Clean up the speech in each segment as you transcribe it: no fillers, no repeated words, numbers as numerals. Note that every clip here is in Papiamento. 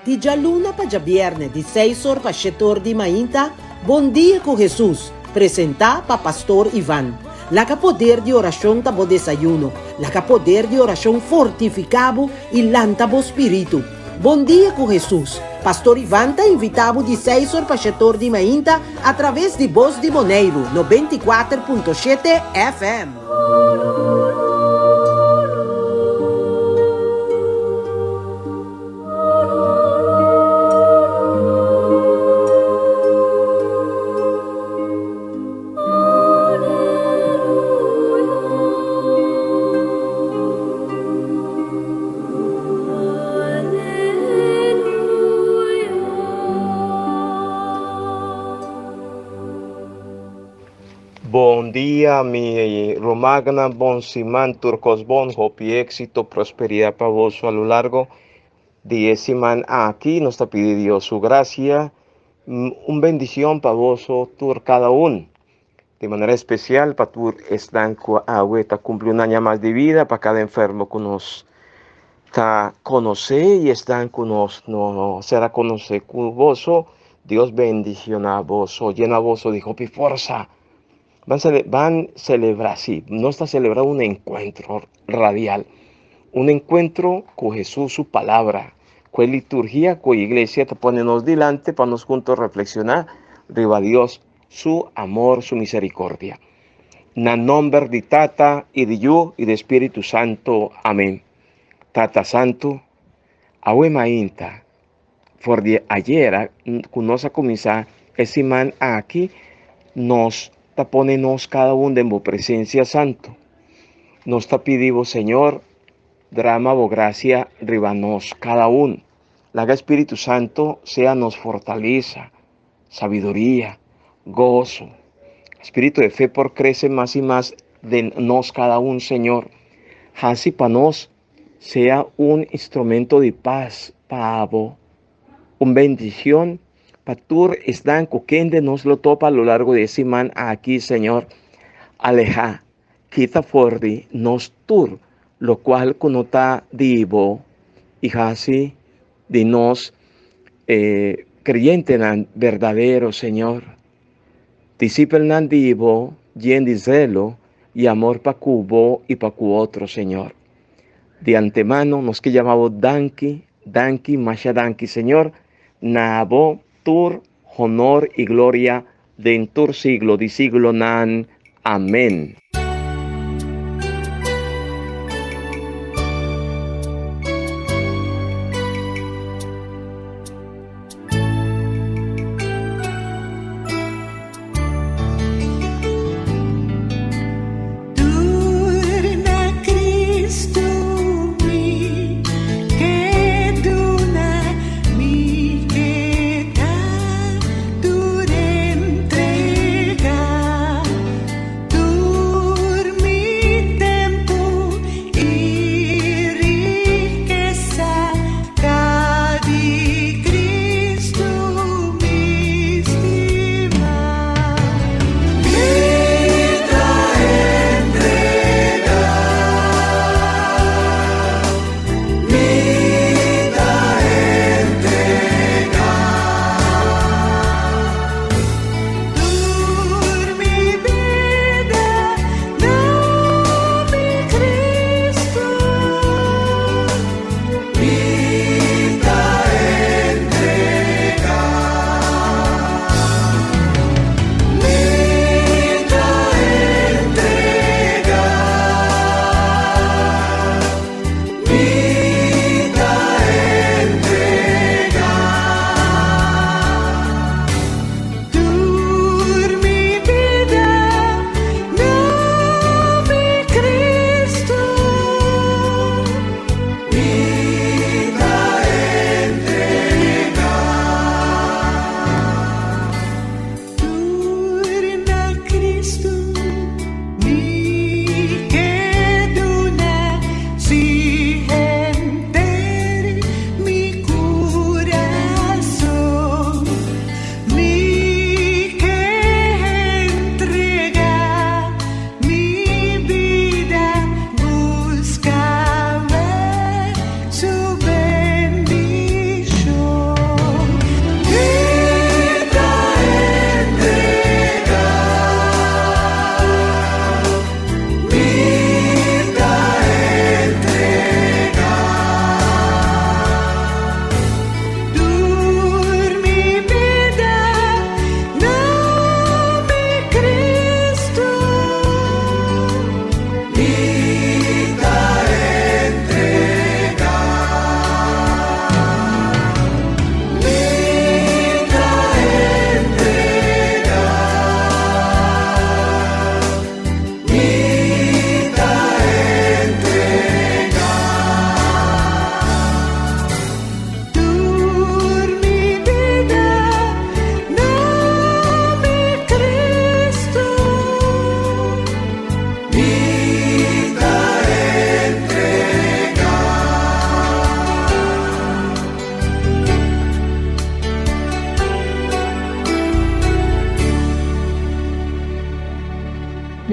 Di djaluna pa djabièrnè di seis or pa shete or di mainta, Bon Dia ku Hesus, presentá pa Pastor Ivan. Laga poder di orashon ta bo desayuno. Laga poder di orashon fortifiká bo i lanta bo spiritu. Bon Dia ku Hesus, Pastor Ivan ta invitá bo di seis or pa shete or di mainta atraves di Bos di Boneiru 94.7 FM. Bon dia mi rumannan, bon siman, tur kos bon, hopi éksito, prosperidat pa boso a lo largo di e siman aki. Nos ta pidi Dios su grasia, un bendishon pa boso tur kada un. Di manera espesial pa tur esnan ku awe ta kumpli un aña mas di bida, pa kada enfermo ku nos ta konosé i esnan ku nos no sera konosé ku boso. Dios bendiciona boso, llena boso di hopi forza. Ban, cele ban celebra, sí, nos ta celebra un encuentro radial, un encuentro con Jesús, su palabra, con liturgia, con iglesia, te pone nos delante para nos juntos reflexionar riba Dios, su amor, su misericordia. Na nomber di Tata y di Yu y di Espíritu Santo. Amén. Tata Santo, awe mainta, For di ayera ku nos a kuminsá e siman aki, nos ta pone nos kada un den bo presensia santu. Nos ta pidi bo, Señor, drama bo grasia riba nos kada un. Laga Spiritu Santu sea nos fortalesa, sabiduria, goso. Spiritu de fe por krese mas i mas den nos kada un, Señor. Hasi pa nos sea un instrumento di pas pa bo, un bendicion pa tur esnan cu kende nos lo topa a lo largo di e siman aki, Señor. Aleha, kita for di nos tur locual cu no ta di bo y haci di nos e creyentenan berdadero, Señor. Disipelnan di bo yen di zelo y amor pa cu bo y pa cu otro, Señor. Di antemano nos ke yama bo danki, danki, masha danki, Señor. Na bo tur honor y gloria den tur siglo di siglonan. Amen.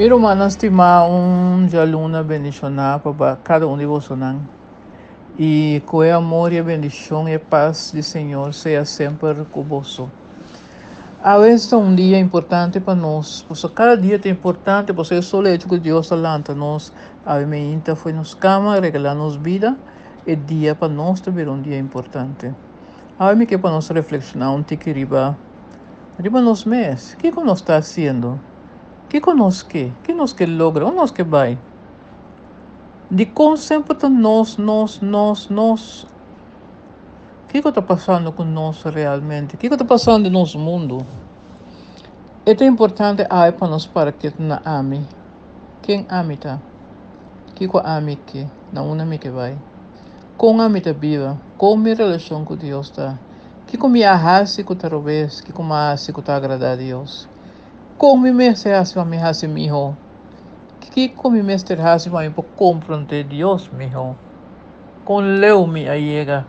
Mi rumannan stimá, un djaluna bendishoná pa kada un di bosonan. I ku e amor i e bendishon i e pas di Señor sea semper ku boso. Awe ta un dia importante pa nos, pasobra kada dia ta importante, pasobra e solo hecho ku Dios a lanta nos awe meinta for nos kama, regalá nos bida, e dia pa nos ta bira un dia importante. Awe mi ke pa nos reflekshoná un tiki riba riba nos mes. Kiko nos ta hasiendo? Kiko nos ke? Ke nos ke logra? Unda nos ke bai? Dikon semper ta nos, nos, nos, nos? Kiko ta pasando ku nos realmente? Kiko ta pasando den nos mundu? E ta importante awe pa nos para ketu na ami. Ken ami ta? Kiko ami ke? Na unda mi ke bai? Kon ami ta biba? Kon mi relashon ku Dios ta? Kiko mi a hasi ku ta robes? Kiko mi a hasi ku ta agradá Dios? Kon mi mester hasi pa mi hasi mihó? Kiko mi mester hasi pa mi por komprondé Dios mihó? Kon leu mi a yega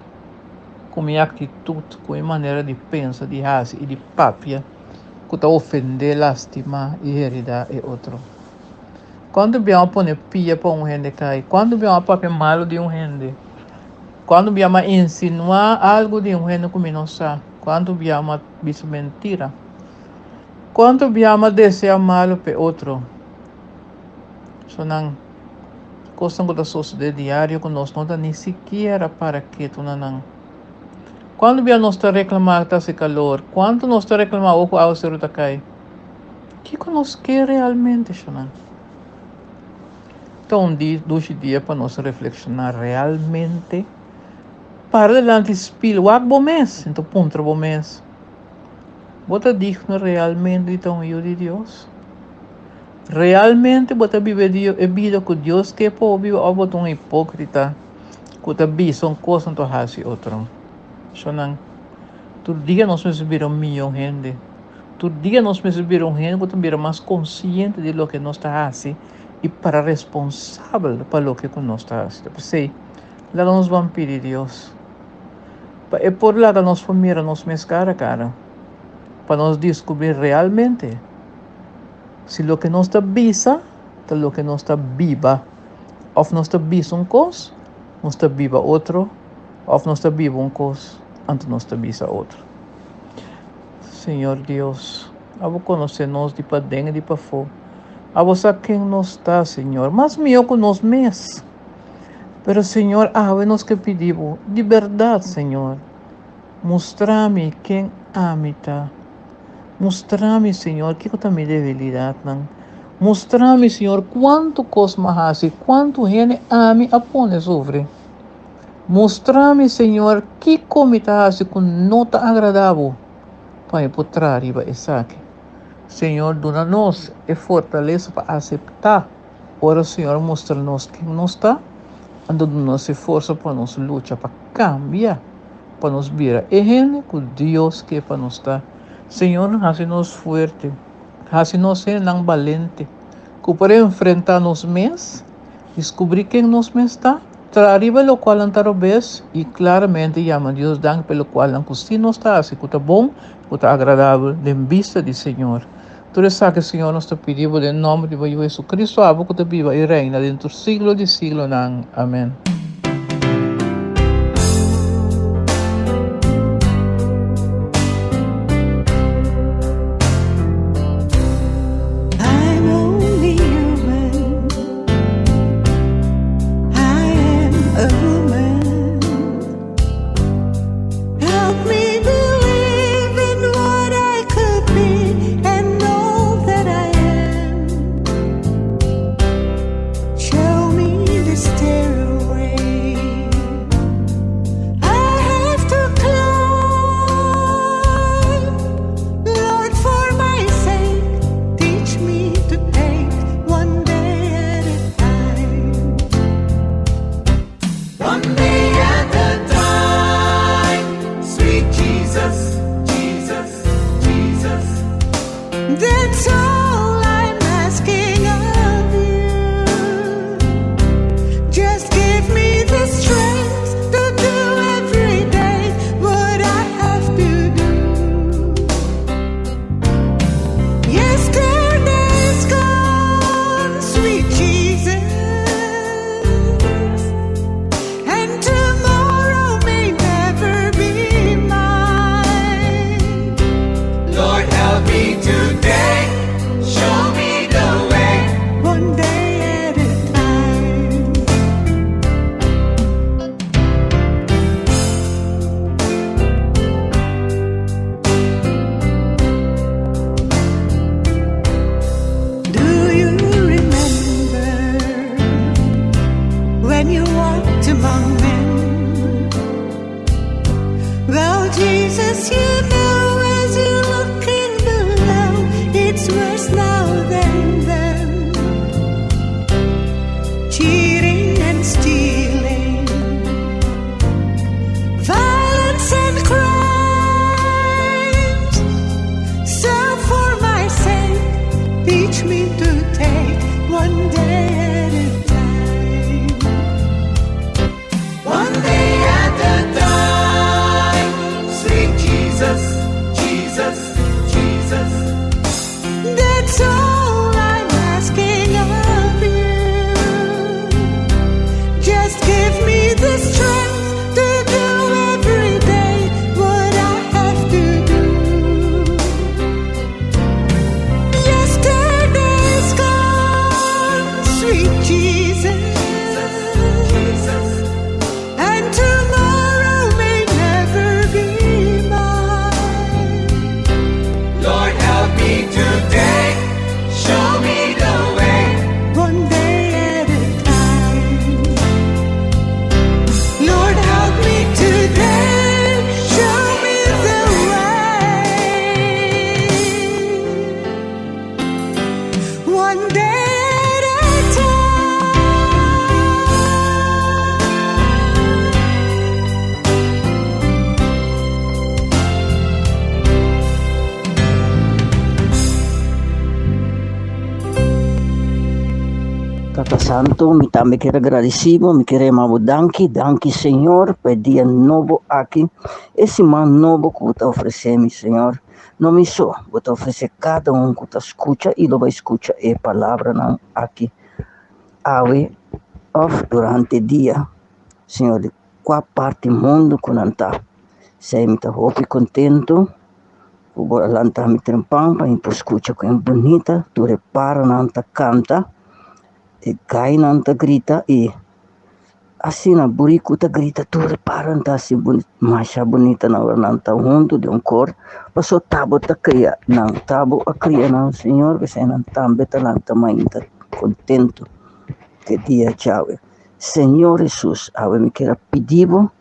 ku mi aktitut, ku mi manera di pensa, di hasi i di papia ku ta ofendé, lastimá i heridá e otro? Kuantu biaha mi a pone pia pa un hende kai? Kuantu biaha mi a papia malu di un hende? Kuantu biaha mi a insinuá algu di un hende ku mi no sa? Kuantu biaha mi a bisa mentira? Kuantu biaha mi a desea malu p'e otro? So nan kosnan ku ta sosodé diario ku nos no ta ni sikiera para ketu na nan. Kuantu biaha nos ta reklamá ku ta hasi kalor? Kuantu nos ta reklamá awor ku awaseru ta kai? Kiko nos ke realmente, shonan? Ta un di dushi dia pa nos reflekshoná realmente. Para dilanti spil, wak bo mes, enton puntra bo mes. Bo ta digno realmente di ta un yu di Dios? Realmente bo ta biba e bida ku Dios ke pa bo biba òf bo ta un hipókrita ku ta bisa un kos anto hasi otro? Shonnan, tur dia nos mester bira un mihó hende. Tur dia nos mester bira un hende ku ta bira mas konsiente di loke nos ta hasi i para responsabel pa loke ku nos ta hasi. Ta p'esei, laga nos ban pidi Dios. Pa e por laga nos por mira nos mes cara cara, pa nos descubri realmente si loke nos ta bisa ta loke nos ta biba, of nos ta bisa un cos, nos ta biba otro, of nos ta biba un cos, anto nos ta bisa otro. Señor Dios, abo conoce nos di paden y di pafo. Abo sa ken nos ta, Señor, mas miho cu nos mes. Pero Señor, awe nos ke pidi bo, di berdad, Señor, mustra mi ken ami ta. Mustra mi, Señor, kiko ta mi debilidadnan. Mustra mi, Señor, kuantu kos m'a hasi, kuantu hende ami a pone sufri. Mustra mi, Señor, kiko mi ta hasi ku no ta agrada bo, pa mi por traha riba esaki. Señor, duna nos e fortalesa pa aseptá. Ora Señor mustra nos ken nos ta, anto duna nos e forsa pa nos lucha pa cambia, pa nos bira e hende cu Dios ke pa nos ta. Señor, haci nos fuerte, haci nos hendenan balente, cu por enfrenta nos mes, descubri ken nos mes ta, traha riba locualnan ta robes y claramente yama Dios danki pa e locualnan cu si nos ta haci cu ta bon, cu ta agradabel den bista di Señor. Tur esaki, Señor, nos ta pidi bo den nomber di bo Yu Jesucristo, abo cu ta biba y reina den tur siglo di siglonan. Amen. Well, Jesus, you know as you looking below, it's worse now than then. Cheating and stealing, violence and crimes. So for my sake, teach me to take one day at a time. One day at a time, sweet Jesus, Jesus, Jesus. That's all I'm asking of you. Just give me the strength to do every day what I have to do. Yesterday's gone, sweet Jesus. And tomorrow may never be mine. Lord, help me today. Show me the way. One day at a time. Lord, help me today. Show me the way. One day at a time. Tata Santo, mi tambe kier gradici bo, mi kier yama bo danki, danki Señor, pa e dia nobo aki, e siman nobo cu bo ta ofrece mi, Señor. No mi so, bo ta ofrece cada un cu ta scucha y lo bay scucha e palabranan aki awe of durante dia, Señor, di cua parti mundo cu nan ta. Sey mi ta hopi contento cu bo a lanta mi trempan pa mi por scucha cu e bunita tur e paranan ta canta, e gainan ta grita y asina burico ta grita tur e paranan ta haci masha bunita na ora nan ta hunto den un cor paso tabo ta cria nan, tabo a cria nan Señor p'esei nan tambe ta lanta mainta contento cu e dia djawe. Señor Jesus, awe mi kier a pidi bo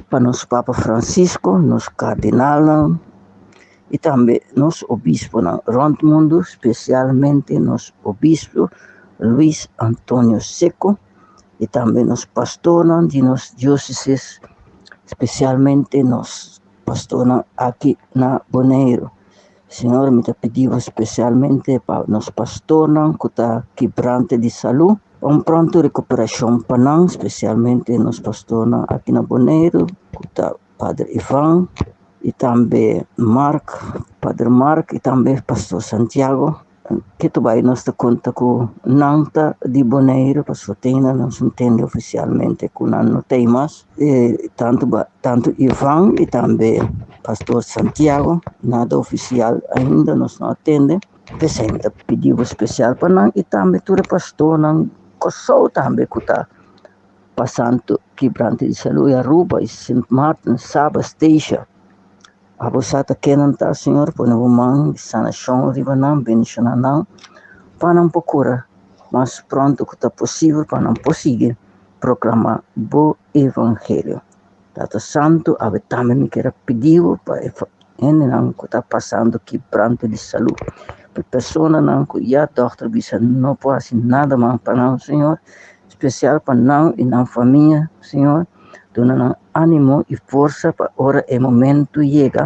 pa nos Papa Francisco, nos cardinalnan y tambe nos obisponan rond mundo, specialmente nos obispo Luis Antonio Secco y tambe nos pastornan di nos diocesis, specialmente nos pastornan aki na Boneiru. Señor, mi ta pidi bo specialmente pa nos pastornan cu ta kibrante di salud, pa un pronto recuperacion pa nan, specialmente nos pastornan aki na Boneiru, cu ta Padre Ivan y tambe Mark, Padre Mark y tambe Pastor Santiago. Ketu bai nos ta conta cu nan ta di Boneiru, pasobra te ainda nos no tende oficialmente cu nan no ta ei mas. Tanto tanto Ivan y tambe Pastor Santiago, nada oficial ainda nos no a tende. P'esei mi ta pidi bo special pa nan y tambe tur e pastornan Kòrsou tambe cu ta pasando kibrante di salud y Aruba y Sint Maarten, Saba, Statia. Abo sa ta kenan ta, Señor, pone bo man di sanashon riba nan, bendishona nan, pa nan por kura mas pronto ku ta posibel, pa nan por sigui proklamá bo evangelio. Tata Santu, awe tambe mi kier a pidi bo pa e hendenan ku ta pasando kibranto di salú, pa e personanan ku ya dòkter bisa no por hasi nada mas pa nan, Señor, spesial pa nan i nan famia, Señor. Duna nan ánimo i forsa pa ora e momento yega,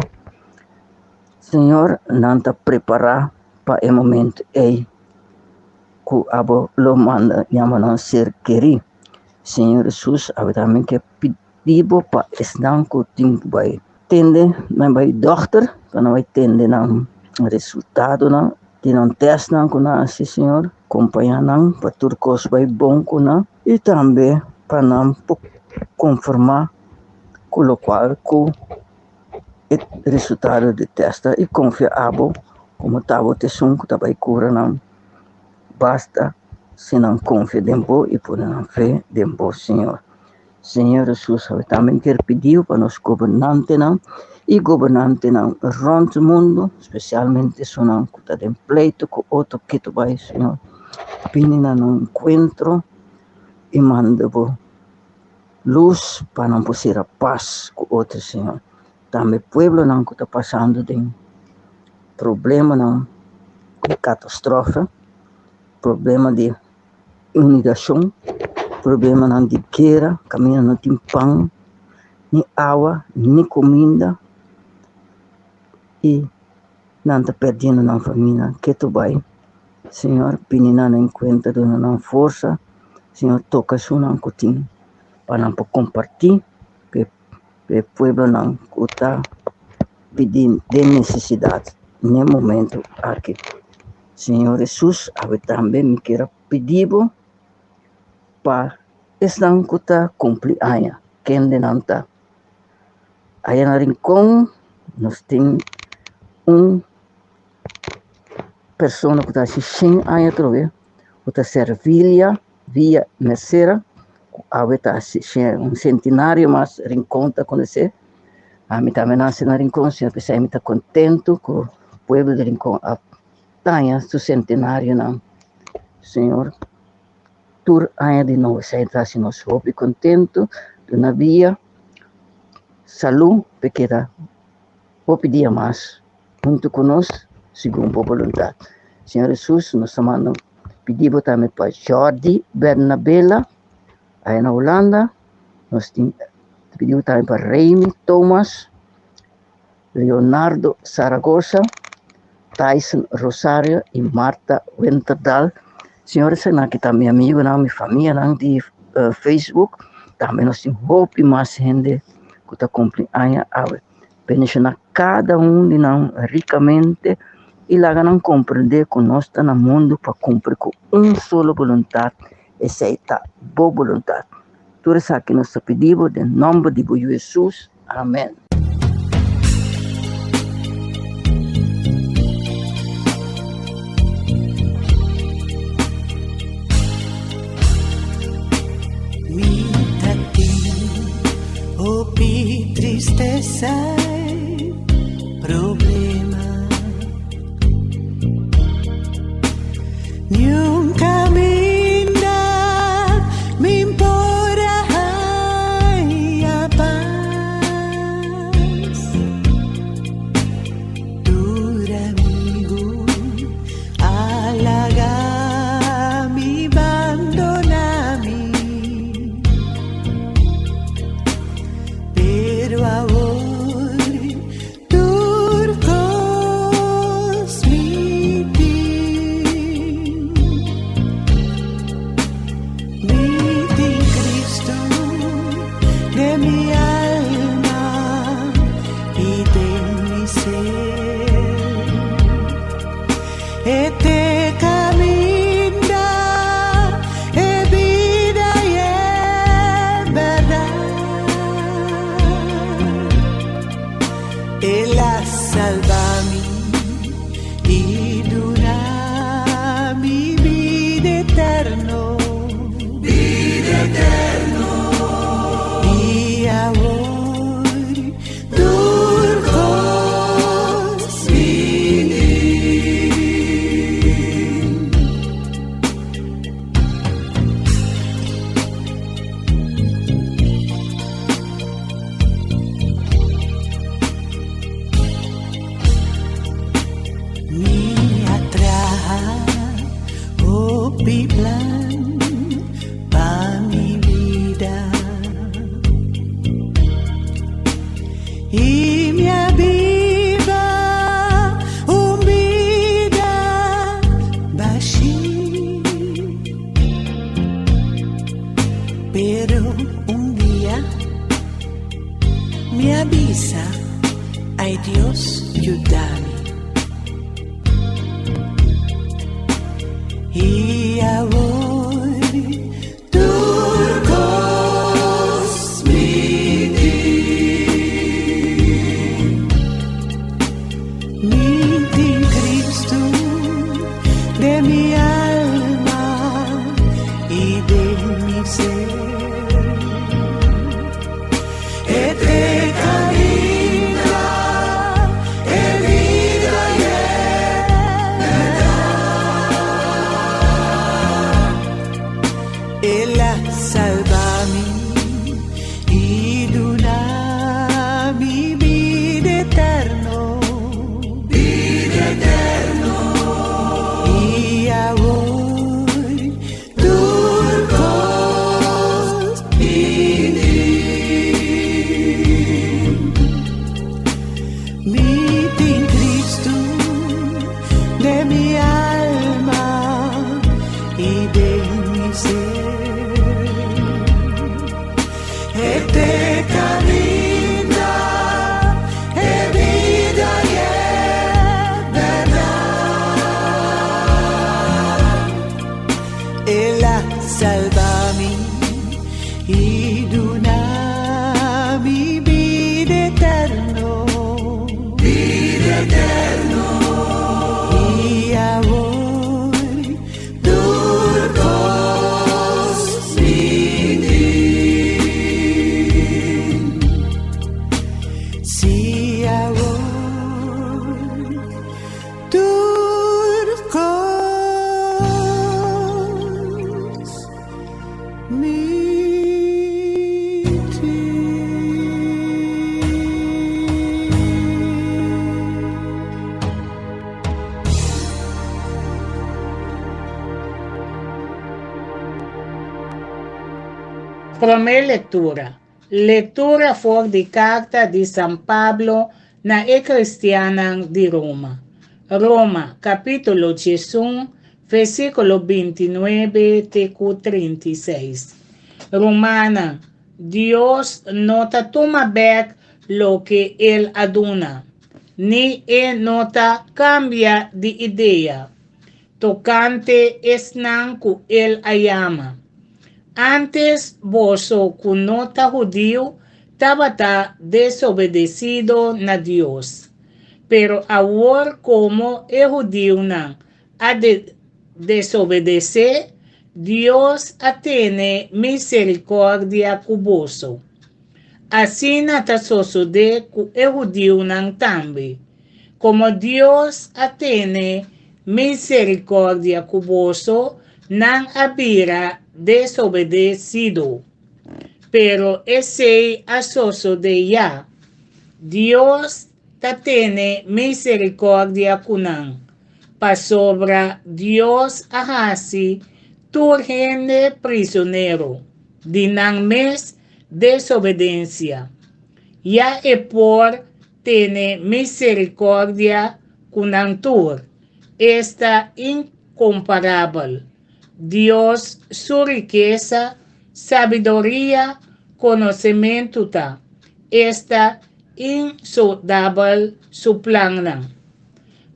Señor, nan ta prepará pa e momento ei ku abo lo manda yama nan ser kerí. Señor Hesus, awe tambe ke pidi bo pa esnan ku tin ku bai tende, nan bai dòkter, pa nan bai tende nan resultadonan di nan tèstnan ku nan hasi, Señor. Kompañá nan pa tur kos bai bon ku nan i tambe pa nan por konformá ku lokual ku e resultado di tèst ta i konfia abo komo ta bo ta esun ku ta bai kura nan. Basta si nan konfia den bo i pone nan fe den bo, Señor. Señor Hesus, awe tambe mi kier pidiu pa nos gobernantenan i gobernantenan rònt mundu, spesialmente esunnan ku ta den pleito ku otro ketu bai, Señor, bini na nan enkuentro i manda bo. lus pa nan por sera pas ku otro, Señor. Tambe pueblonan ku ta pasando den problemanan di katastrofe, problema di inundacion, problemanan di guera, kaminda no tin pan, ni awa, ni kuminda i nan ta perdiendo nan famia ketu bai. Señor, bini nan na enkuentro, duna nan forsa. Señor, toka esunnan ku tin pa nan por kompartí ku e pueblonan ku ta pidi den nesesidat n'e momento aki. Señor Hesus, awe tambe mi kier a pidi bo pa esnan ku ta kumpli aña, kende nan ta. Aya na Rincon nos tin un persona ku ta hasi shen aña atrobe, ku ta Servilia Villa Mercera, ku awe ta hasi shen un sentinario mas Rincon ta konosé. Ami tambe nase na Rincon, señor, p'esei mi ta kontentu ku pueblo di Rincon a taña su sentenarionan. Señor, tur aña di nobo esei ta hasi nos hopi kontentu, duna bia, salú pa e keda hopi dia mas huntu ku nos segun bo boluntat. Señor Hesus, nos ta manda pidi bo tambe pa Jordi Bernabela aya na Hulanda, nos tin pidi bo tambe pa Remy Thomas, Leonardo Zaragoza, Tyson Rosario y Marta Winterdal. Señor, esaki ta mi amigonan, mi famianan di Facebook. Tambe nos tin hopi mas hende ku ta kumpli aña awe. Bendiciona kada un di nan rikamente y laga nan komprende ku nos ta na mundu pa kumpli ku un solo boluntat, esei ta bo boluntat. Tur esaki nos ta pidi bo den nomber di bo Yu Hesus. Amen. Mi ta tin hopi tristesa i problema. Niun kaminda mi por a haña pas. Tur amigu a laga mi bandona mi. Pero awor Tur kos mi tin, mi tin Cristo den mi alma i den mi ser. E t'e kaminda, e bida i e bèrdat. El a salba mi i duna mi bida eterno. Bida eterno. I awor tur kos mi tin. Mi a traha hopi plan pa mi bida I mi a biba un bida bashí. Pero un dia Mi a bisa, Ai Dios, yuda mi. I awor tur kos mi tin. Mi tin Cristo den mi alma i den mi ser. E t'e caminda, e bida i e berdad. Si awor tur kos mi tin. Promé lektura. Lektura for di karta di San Pablo na e kristiannan di Roma. Roma, kapítulo 11, versíkulo 29 te ku 36. Rumannan, Dios no ta tuma bèk loke el a duna, ni e no ta kambia di idea tokante esnan ku el a yama. Ántes boso ku no ta hudiu tabata desobedesido na Dios, pero awor komo e hudiunan a desobedesé, Dios a tene miserikòrdia ku boso. Asina ta sosodé ku e hudiunan tambe. Komo Dios a tene miserikòrdia ku boso, nan a bira desobedesido. Pero esei a sosodé ya. Dios ta tene miserikòrdia ku nan, pasobra Dios a hasi tur hende prizonero di nan mes desobedensia, ya e por tene miserikòrdia ku nan tur, esta inkomparabel. Dios su rikesa, sabiduria, konosementu ta, esta insondabel su plannan.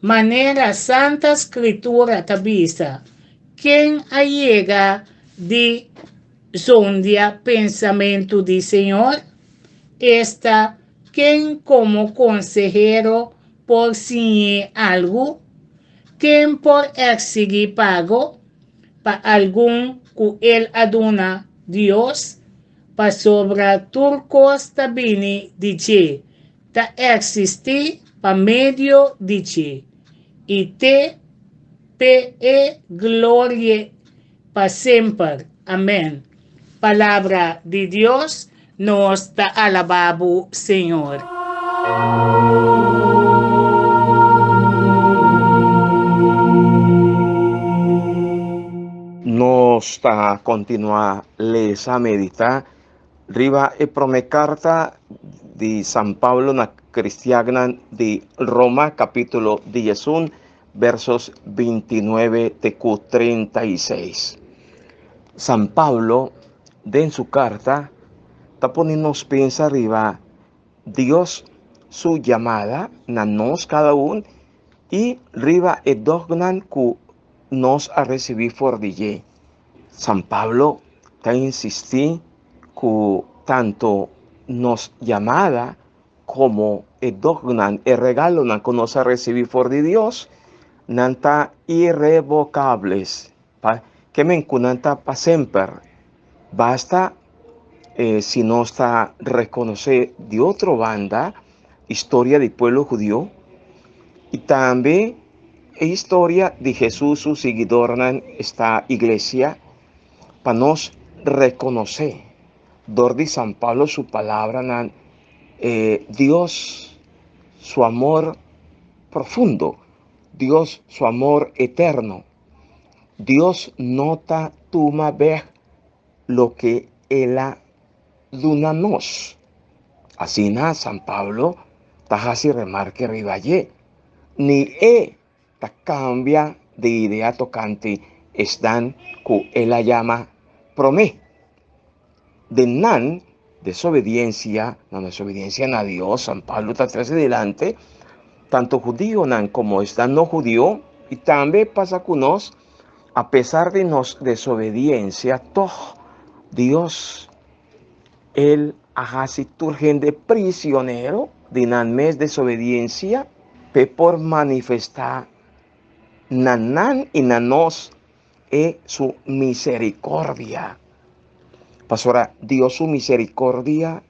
Manera Santa Skritura ta bisa, Ken a yega di zondia pensamentu di Señor? Esta, ken komo konsehero por siñ'é algu? Ken por eksigí pago pa algun ku el a duna Dios? Pasobra tur kos ta bini di dje, ta eksistí pa medio di dje, i te p'e e gloria pa semper. Amèn. Palabra di Dios, nos ta alabá bo, Señor. Nos ta kontinuá lesa, meditá riba e promé karta di San Pablo na kristiannan di Roma, kapítulo 11, versos 29 te ku 36. San Pablo den su karta ta pone nos pensa riba Dios su yamada na nos kada un i riba e dognan ku nos a risibí for di dje. San Pablo ta insistí ku tantu nos yamada komo e dognan, e regalonan ku nos a risibí for di Dios, nan ta irrevokables. Pa ke men ku nan ta pa semper. Basta si nos ta rekonosé di otro banda historia di pueblo hudiu i tambe e historia di Hesus su siguidornan, esta iglesia, pa nos rekonosé dor di San Pablo su palabranan Dios su amor profundo, Dios su amor eterno. Dios no ta tuma bek loke el a duna nos. Asina San Pablo ta hasi remarke riba dje. Ni e ta kambia di idea tokante esnan ku el a yama promé. Den nan desobediensia, nan desobediensia na Dios, San Pablo ta trese dilanti, tantu hudionan komo esnan no hudio, i tambe pasa ku nos, apesar di nos desobediensia, tòg Dios el a hasi tur hende prisionero di nan mes desobediensia, p'e por manifestá na nan i na nos e su misericordia. Pasobra Dios su misericordia,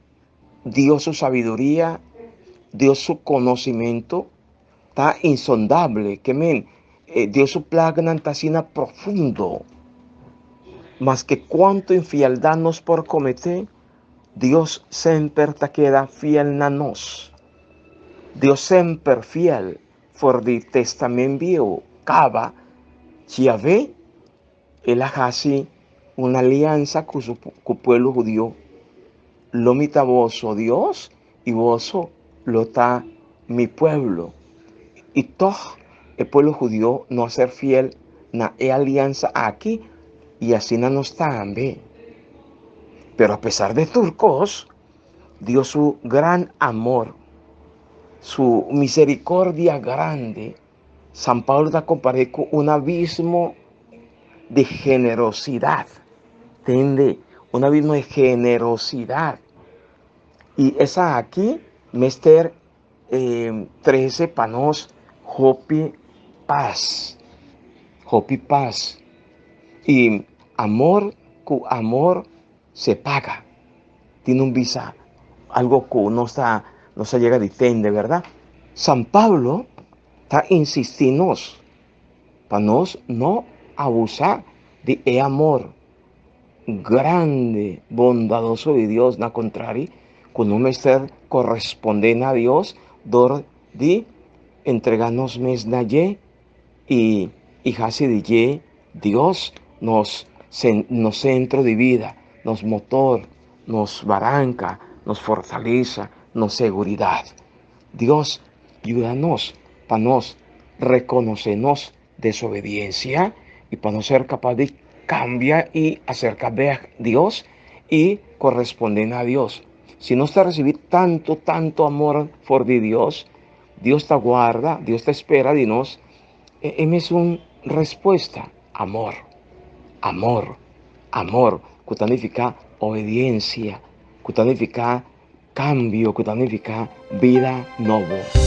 Dios su sabiduria, Dios su conocimento ta insondable, ke men, Dios su plaganan ta asina profundo. Maske cuanto infieldad nos por comete, Dios semper ta keda fiel na nos. Dios semper fiel for di Testament Bieu caba, Yahvé El a hasi un aliansa ku su ku pueblo hudiu, Lo mi ta boso Dios i boso lo ta mi pueblo. I tòg e pueblo hudiu no a ser fiel na e aliansa aki i asina nos tambe. Pero apesar de tur kos, Dios su gran amor, su misericordia grandi, San Pablo ta kompar'é ku un abismo di generosidat. Tende, un abismo di generosidat. I esaki mester trese pa nos hopi pas. Hopi pas. I amor ku amor se paga. Tin un bisa algo ku nos ta nos a yega di tende, bèrdat? San Pablo ta insistí nos pa nos no abusá di e amor grandi, bondadoso di Dios, na kontrari, ku no mester korespondé na Dios dor di entregá nos mes na dje i i hasi di dje Dios nos nos sentro di bida, nos motor, nos baranka, nos fortalesa, nos seguridat. Dios yuda nos pa nos rekonosé nos desobediensia i pa nos ser kapas di kambia i aserka bèk Dios i korespondé na Dios. Si nos ta risibí tantu, tantu amor for di Dios, Dios ta guarda, Dios ta spera di nos e mesun respuesta, amor, amor, amor, ku ta nifiká obediensia, ku ta nifiká kambio, ku ta nifiká bida nobo.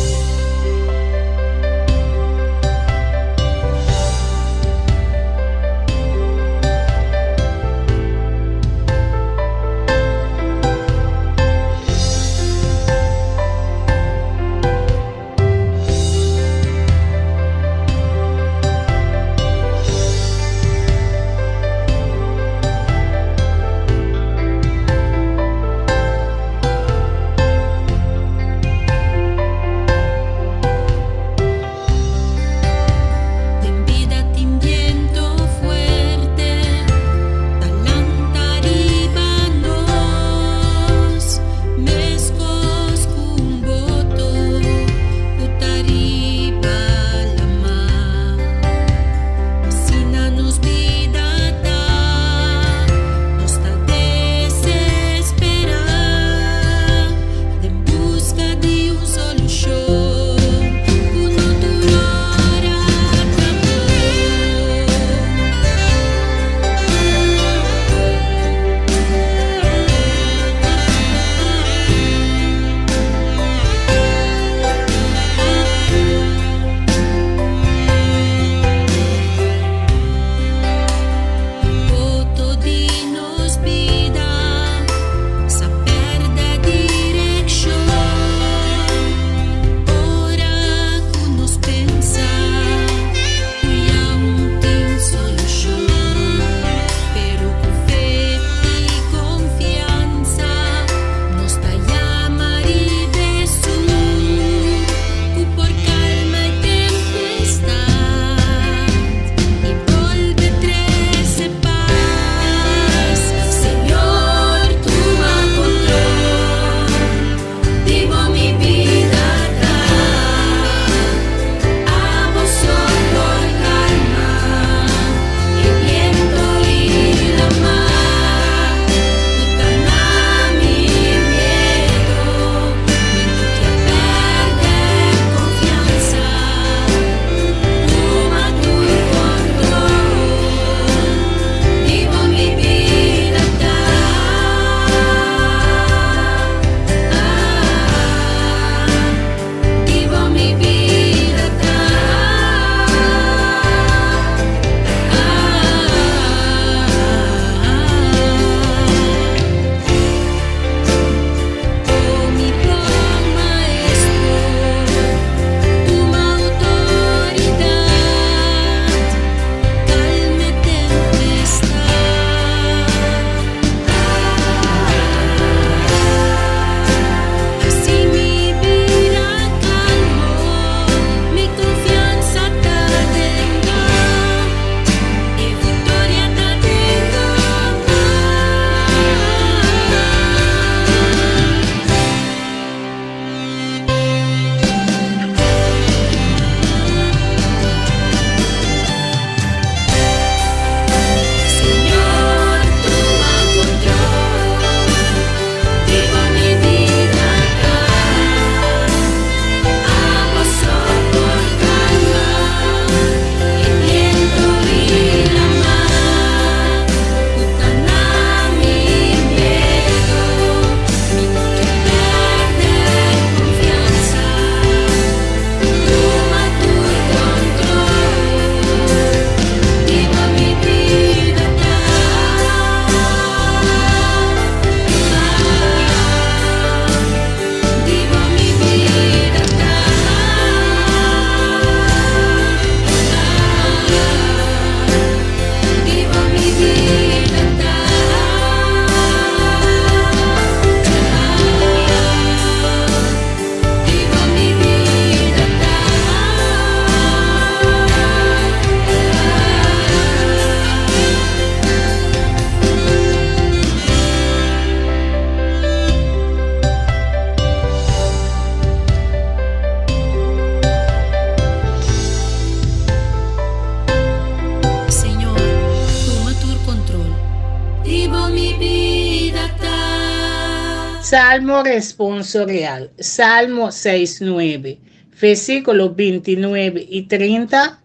Salmo responsorial, Salmo seis nuebe, versíkulo bintinuebe i 30,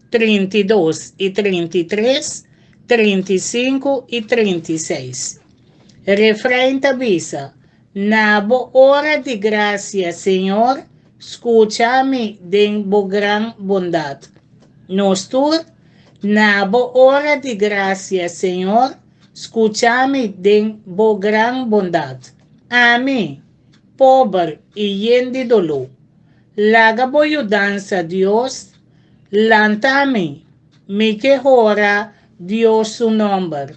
32 i 33, 35 i 36. Refrein ta bisa, Na bo ora di grasia, Señor, skucha mi den bo gran bondat. Nos tur, Na bo ora di grasia, Señor, skucha mi den bo gran bondat. Ami, pober i yen di doló, laga bo yudansa, Dios, lanta mi, mi ke hora Dios su nòmber.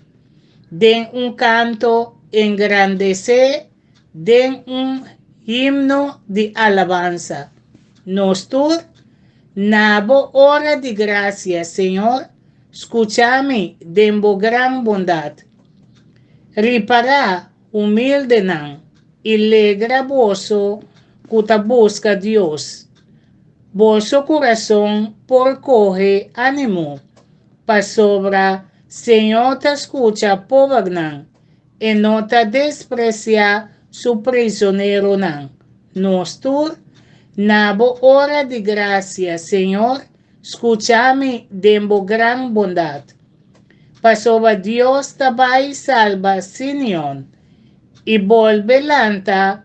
Den un kanto engrandesé, den un himno di alabansa. Nos tur, Na bo ora di grasia, Señor, skucha mi den bo gran bondat. Ripará humildenan i legra boso ku ta buska Dios. Boso kurason por kohe ánimo, pasobra Señor ta skucha pobernan, e no ta despresiá su prisoneronan. Nos tur, Na bo ora di grasia, Señor, skucha mi den bo gran bondat. Pasobra Dios ta bai salba Sinion i bolbe lanta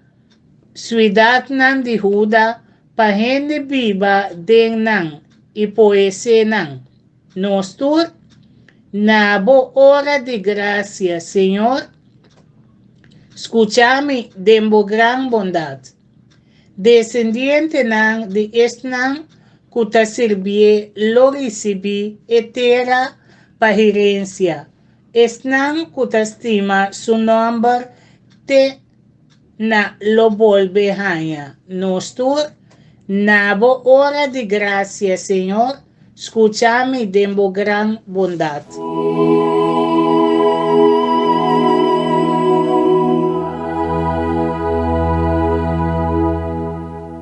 siudatnan di Huda pa hende biba den nan i poesé nan. Nos tur, Na bo ora di grasia, Señor, skucha mi den bo gran bondat. Desendientenan di esnan ku ta sirbié lo risibí e tera pa herensia, esnan ku ta stima su nòmber te na lo bolbe haña. Nos tur, Na bo ora di grasia, Señor, skucha mi den bo gran bondat.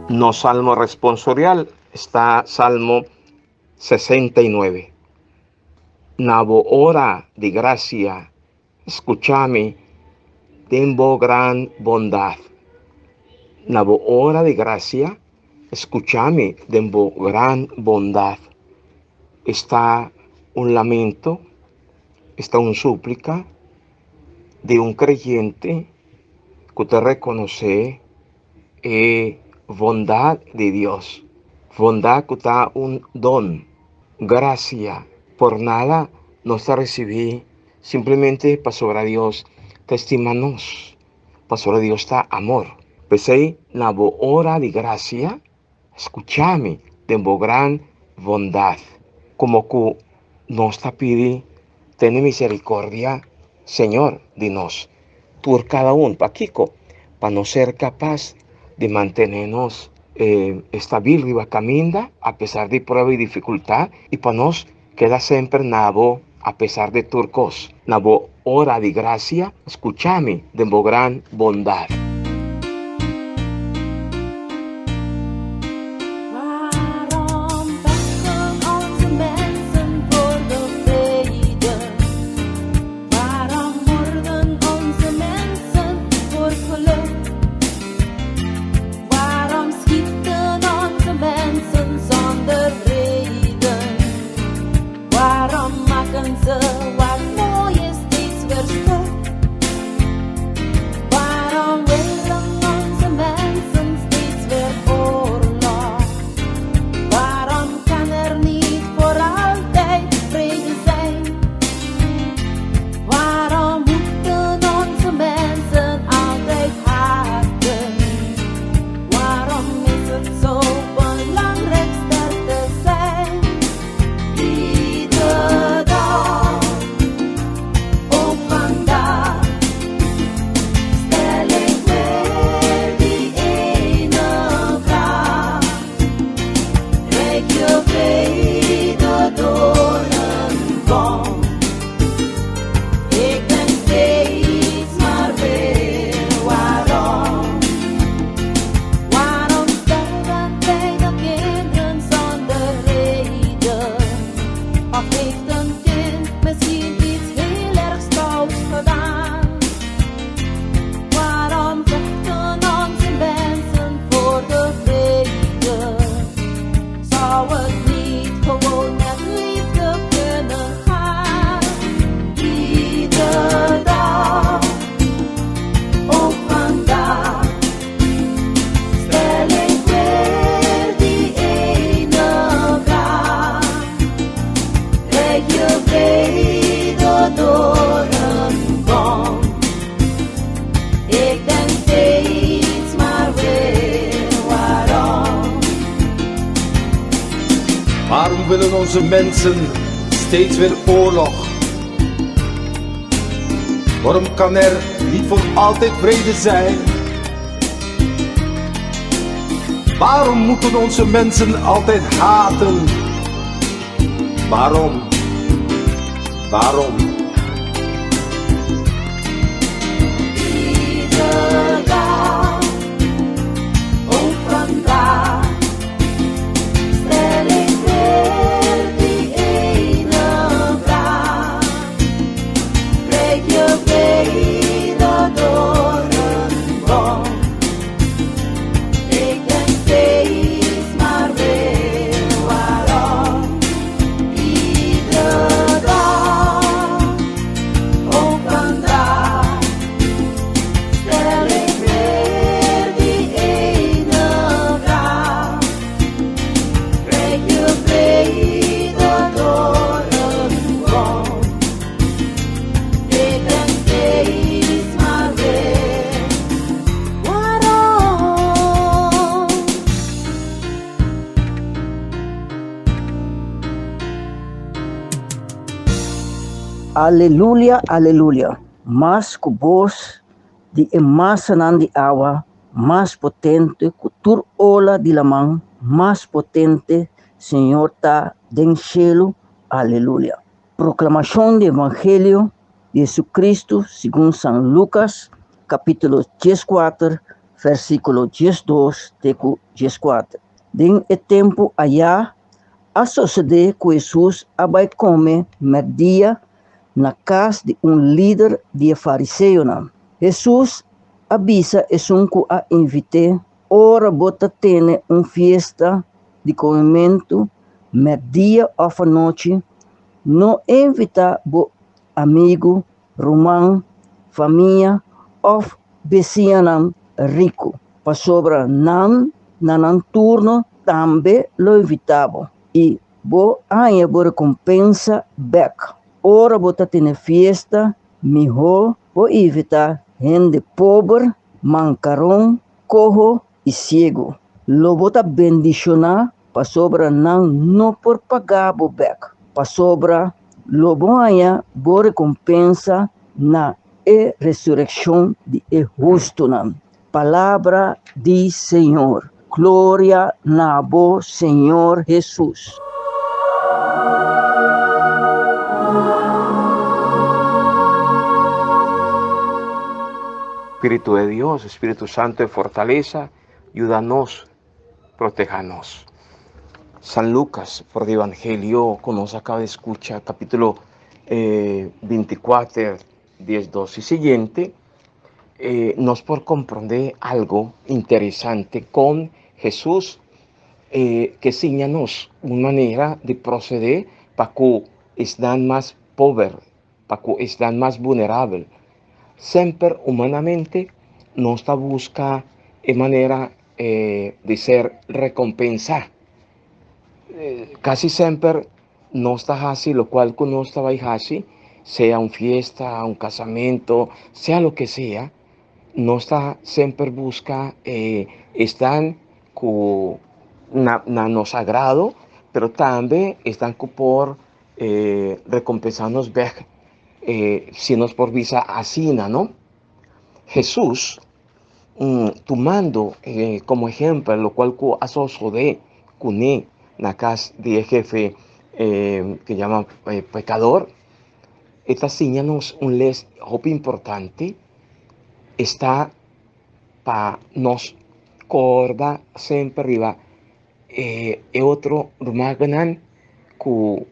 Nos salmo responsorial esta Salmo 69. Na bo ora di grasia, Skucha mi den bo gran bondat. Na bo ora di grasia, skucha mi den bo gran bondat. Esta un lamento, esta un súplika di un kreyente ku ta rekonosé e bondat di Dios. Bondat ku ta un don, grasia. Por nada nos ta risibí Simplemente pasobra Dios ta estima nos, pasobra Dios ta amor. P'esei, na bo ora di grasia, skucha mi den bo gran bondat. Komo ku nos ta pidi, Tene miserikordia, Señor, di nos tur kada un. Pakiko? Pa nos ser kapas di mantené nos estabil riba kaminda apesar di prueba i difikultat, i pa nos Keda semper na bo apesar di tur kos. Na bo ora di grasia, skucha mi den bo gran bondat. Waarom vechten onze mensen voor de vrede? Waarom moorden onze mensen voor geluk? Waarom schieten onze mensen zonder reden? Waarom maken ze wat mooi is steeds weer stuk? Waarom Waarom willen onze mensen steeds weer oorlog? Waarom kan er niet voor altijd vrede zijn? Waarom moeten onze mensen altijd haten? Waarom? Waarom? Iedere dag, ook vandaag, stel ik weer die ene vraag. Breek je vrede door een bom? Ik denk steeds maar weer waarom. Iedere dag, ook vandaag, stel ik weer die ene vraag. Breek je vrede door een bom? Ik denk steeds maar weer waarom. Aleluya, aleluya. Mas ku bos di e masanan di awa, mas potente ku tur ola di laman, mas potente Señor ta den shelu. Aleluya. Proklamashon di Evangelio di Jesucristo segun San Lucas, kapítulo 14, versíkulo 12 te ku 14. Den e tempu aya a sosodé ku Hesus a bai kome mèrdia na kas di un lider di e fariseonan. Hesus a bisa esun ku a invit'é, Ora bo ta tene un fiesta di komementu mèrdia òf anochi, no invitá bo amigu, ruman, famia òf besiñanan riku, pasobra nan na nan turno tambe lo invitá bo, i bo haña bo rekompensa bèk. Ora bo ta tene fiesta, mihó bo invitá hende pober, mankaron, koho i siegu. Lo bo ta bendishoná pasobra nan no por paga bo bèk, pasobra lo bo haña bo rekompensa na e resurekshon di e hustunan. Palabra di Señor. Gloria na bo, Señor Hesus. Espíritu de Dios, Espíritu Santo de fortaleza, ayúdanos, protéjanos. San Lucas, por el Evangelio, que nos acaba de escuchar, capítulo 24, 10, 2 y siguiente, nos por comprender algo interesante con Jesús, que enséñanos una manera de proceder para que están más pobres, para que están más vulnerables. Siempre humanamente nos está busca en manera de ser recompensada. Casi siempre no está así, lo cual no estaba así, sea una fiesta, un casamiento, sea lo que sea, no está siempre busca, están con na, na nos agrado, pero también están por recompensarnos ver, si nos por visa asina, ¿no? Jesús, tomando como ejemplo lo cual ku asoso de kuné na cas de jefe que llama pecador, esta enséñanos un les hopi importante, está pa nos corda siempre arriba e otro rumaganan ku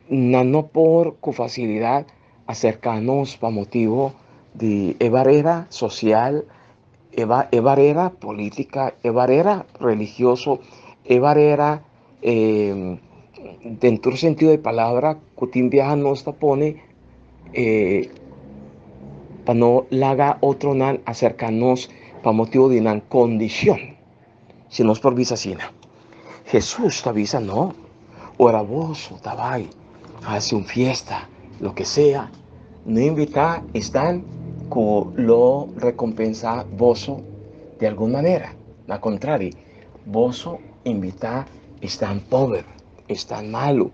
na no por con facilidad acercarnos pa motivo de e barrera social, e barrera política, e barrera religioso, e barrera dentro del sentido de palabra, que tin viaja nos pone pa no laga otro nan acercarnos pa motivo de una condición, si nos por visa sina. Jesús te avisa, no, ora vos, tabay, hace un fiesta, lo que sea, no invita, están con lo recompensa voso de alguna manera. Al contrario, voso invita, están pobre. Esnan malu,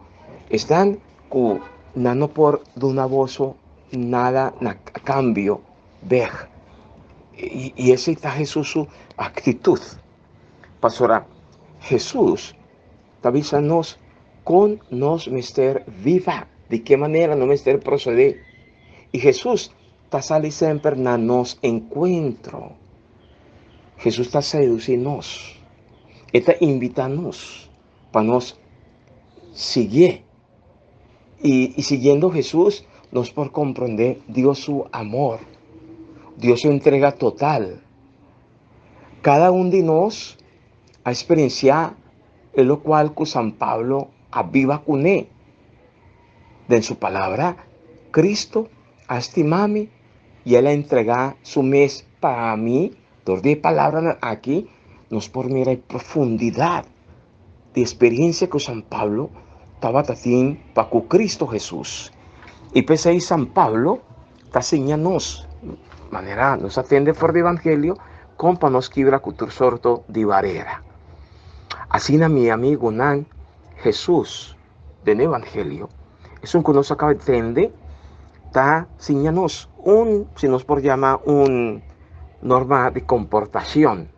esnan ku nan no por duna boso nada na kambio bèk. I esei ta Hesus su aktitut. Pasobra Hesus ta bisa nos kon nos mester viva, di ke manera nos mester prosedé. I Hesus ta sali semper na nos enkuentro. Hesus ta sedusí nos. E ta invitá nos pa nos siguié. I, i siguiendo Hesus, nos por komprondé Dios su amor, Dios su entrega total. Kada un di nos a eksperensiá e lokual ku San Pablo a biba kuné. Den su palabra, Kristu a stima mi i el a entregá su mes pa mi. Dor di e palabranan aki nos por mira e profundidat di eksperensia ku San Pablo tabata tin pa ku Kristu Hesus. I p'esei San Pablo ta siña nos, manera nos a tende for di Evangelio, kon pa nos kibra ku tur sorto di barera. Asina mi amigunan, Hesus den Evangelio, esun ku nos a kaba di tende, ta siña nos un, si nos por yama un norma di komportashon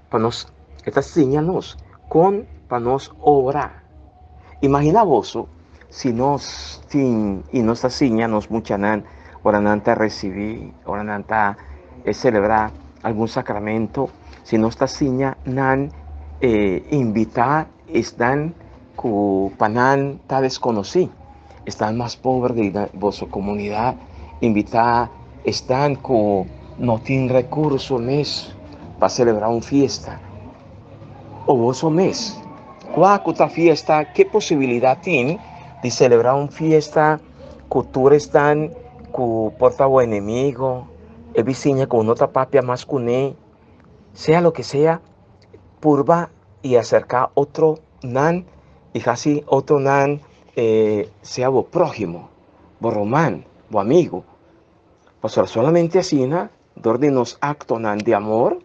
pa nos, e ta siña nos kon pa nos obra. Imagina boso si nos tin i nos ta siña nos muchanan ora nan ta risibí, ora nan ta selebrá algun sakramento, si nos ta siña nan invitá esnan ku pa nan ta deskonosí, esnan mas pober di boso komunidat, invitá esnan ku no tin rekurso mes pa selebrá un fiesta. O boso mes, kua ku ta fiesta, ke posibilidat tin di selebrá un fiesta ku tur esnan ku por ta bo enemigo, e bisiña ku no ta papia mas kuné? Sea loke sea, purba i aserká otronan i hasi otronan sea bo próhimo, bo ruman, bo amigu. Pasobra solamente asina, dor di nos aktonan di amor,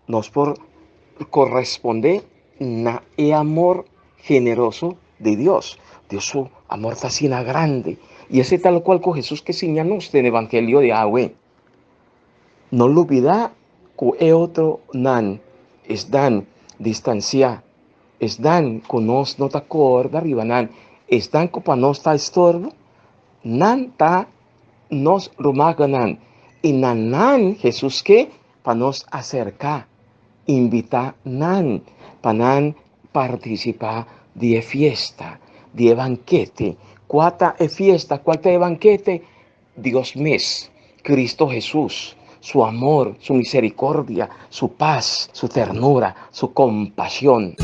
nos por korespondé na e amor generoso di Dios. Dios su amor ta asina grandi. I esei ta lokual ku Hesus ke siña nos den Evangelio di awe. No lubidá ku e otronan esnan distansiá, esnan ku nos no ta kòrda riba nan, esnan ku pa nos ta estorbo, nan ta nos rumannan i na nan Hesus ke pa nos aserká, invitá nan pa nan partisipá di e fiesta, di e bankete. Kua ta e fiesta? Kual ta e bankete? Dios mes, Cristo Hesus, su amor, su misericordia, su paz, su ternura, su compasion.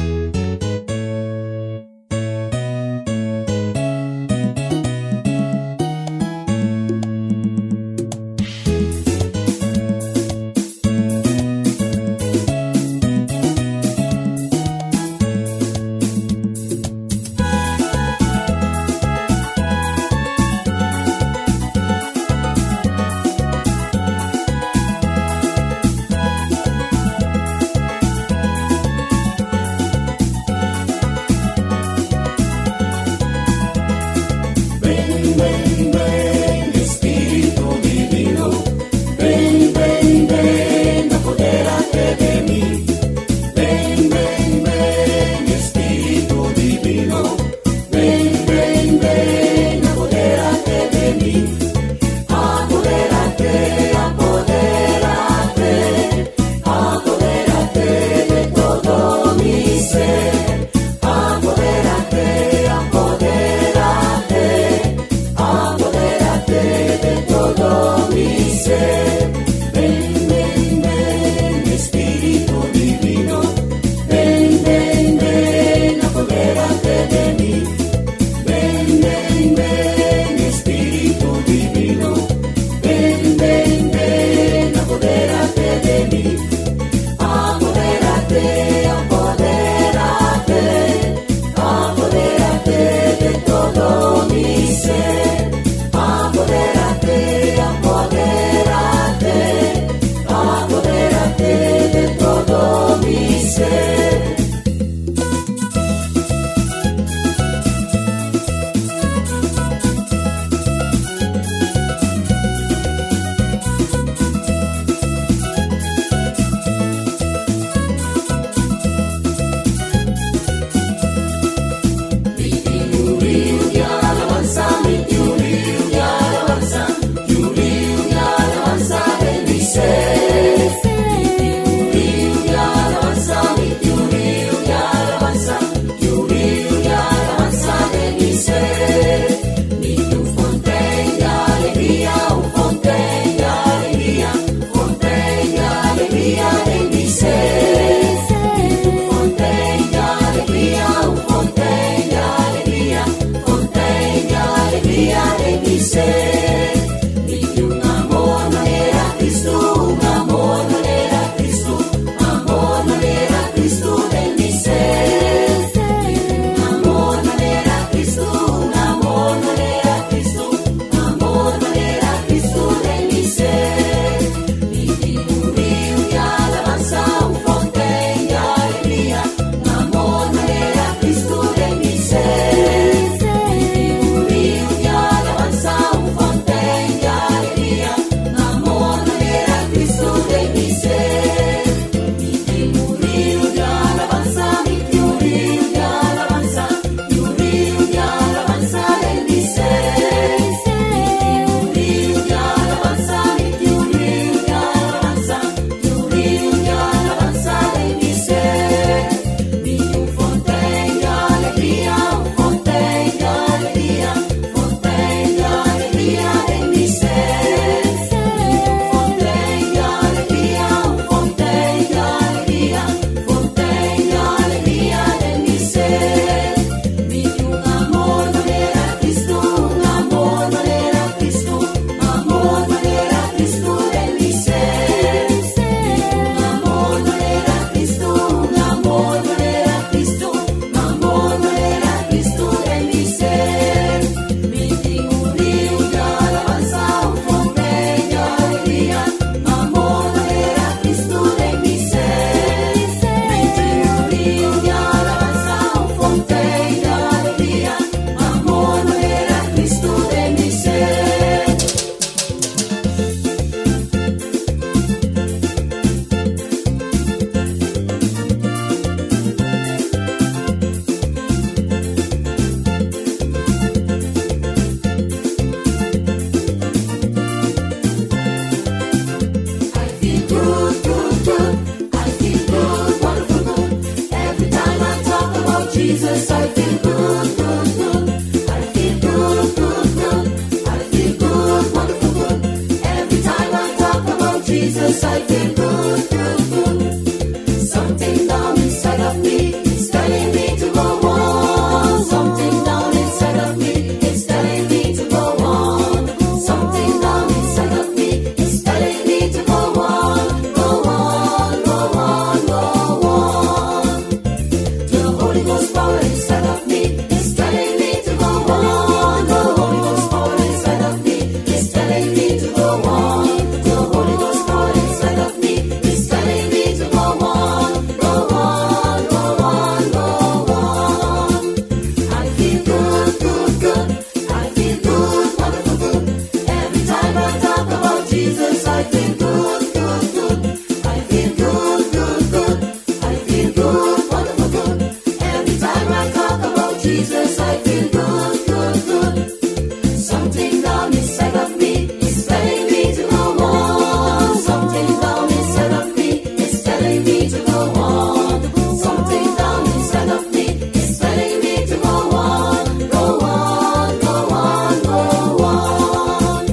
Jesus, I feel good, good, good. I feel good, good, good. I feel good, wonderful good. Every time I talk about Jesus, I feel good, good, good. Something down inside of me is telling me to go on. Something down inside of me is telling me to go on. Something down inside of me is telling me to go on, go on, go on, go on. The Holy Ghost power inside of me is telling me to go on. The Holy Ghost power inside of me is telling me to go on. The Holy Ghost power inside of me is telling me to go on, go on, go on, go on. I feel good, good, good. I feel good, wonderful good. Every time I talk about Jesus, I feel good, good, good. I feel good, good, good. I feel good, wonderful good. Every time I talk about Jesus, I feel good, good, good. Something down inside of me is telling me to go on. Something down inside of me is telling me to go on. Something down inside of me is telling me to go on, go on, go on, go on.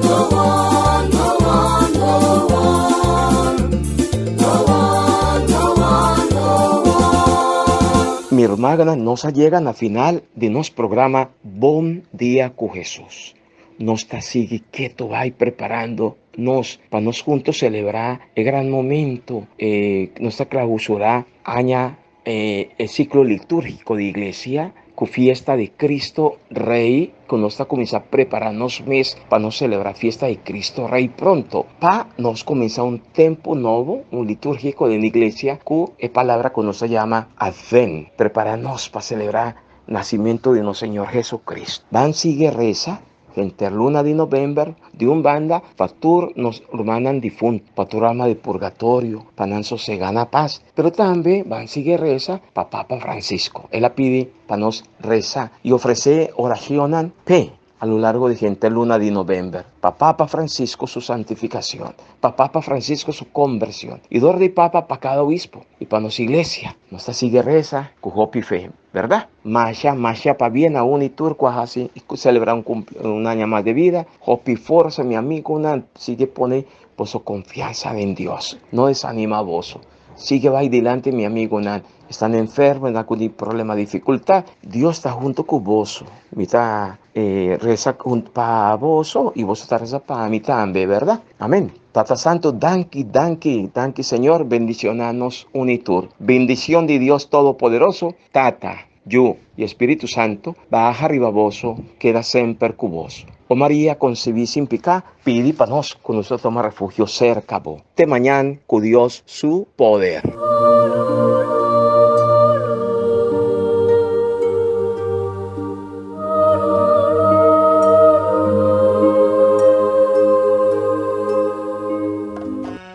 Go on, go on, go on. Go on, go on, go on. Mi rumannan, nos a yega na final di nos programa Bon Dia ku Jesus. Nos ta sigui ketu bai preparando nos pa nos huntu selebrá e gran momento. Nos ta klousurá aña e siklo litúrgiko di iglesia ku fiesta di Cristo Rei, ku nos ta kuminsá prepará nos mes pa nos selebrá fiesta di Cristo Rei pronto. Pa nos kuminsá un tempu nobo, un litúrgiko den iglesia, ku e palabra ku nos ta yama Advent. Prepará nos pa selebrá nasimentu di nos Señor Jesucristo. Ban sigui resa henter luna di novèmber, di un banda pa tur nos rumannan difuntu, pa tur alma di purgatorio, pa nan sosegá na pas. Pero tambe ban sigui resa pa Papa Francisco. El a pidi pa nos resa i ofresé orashonnan p'e a lo largo di henter luna di novèmber, pa Papa Francisco su santifikashon, pa Papa Francisco su kombershon, i dor di Papa pa kada obispo i pa nos iglesia. Nos ta sigui resa ku hopi fe, bèrdat? Masha, masha pabien na un i tur ku a hasi i ku selebrá un un aña mas di bida. Hopi forsa, mi amigunan, sigui pone boso konfiansa den Dios. No desanimá boso. Sigui bai dilanti, mi amigunan. Esnan enfermo, esnan ku tin problema, difikultat, Dios ta huntu ku boso. Mi ta resa pa boso i boso ta resa pa mi tambe, bèrdat? Amèn. Tata Santu, danki, danki, danki Señor, bendishoná nos un i tur. Bendishon di Dios Todopoderoso, Tata, Yu i Espíritu Santu, baha riba boso, keda semper ku boso. O Maria konsebí sin piká, pidi pa nos ku nos ta tuma refugio serka bo. Te mañan ku Dios su poder.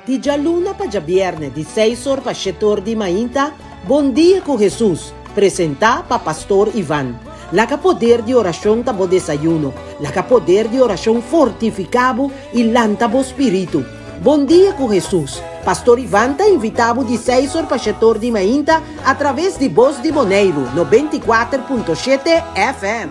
Di djaluna pa djabièrnè di seis or pa shete or di mainta, Bon Dia ku Hesus, presentá pa Pastor Ivan. Laga poder di orashon ta bo desayuno, laga poder di orashon fortifiká bo i lanta bo spiritu. Bon Dia ku Hesus, Pastor Ivan ta invitá bo di seis or pa shete or di mainta atraves di Bos di Boneiru, 94.7 FM.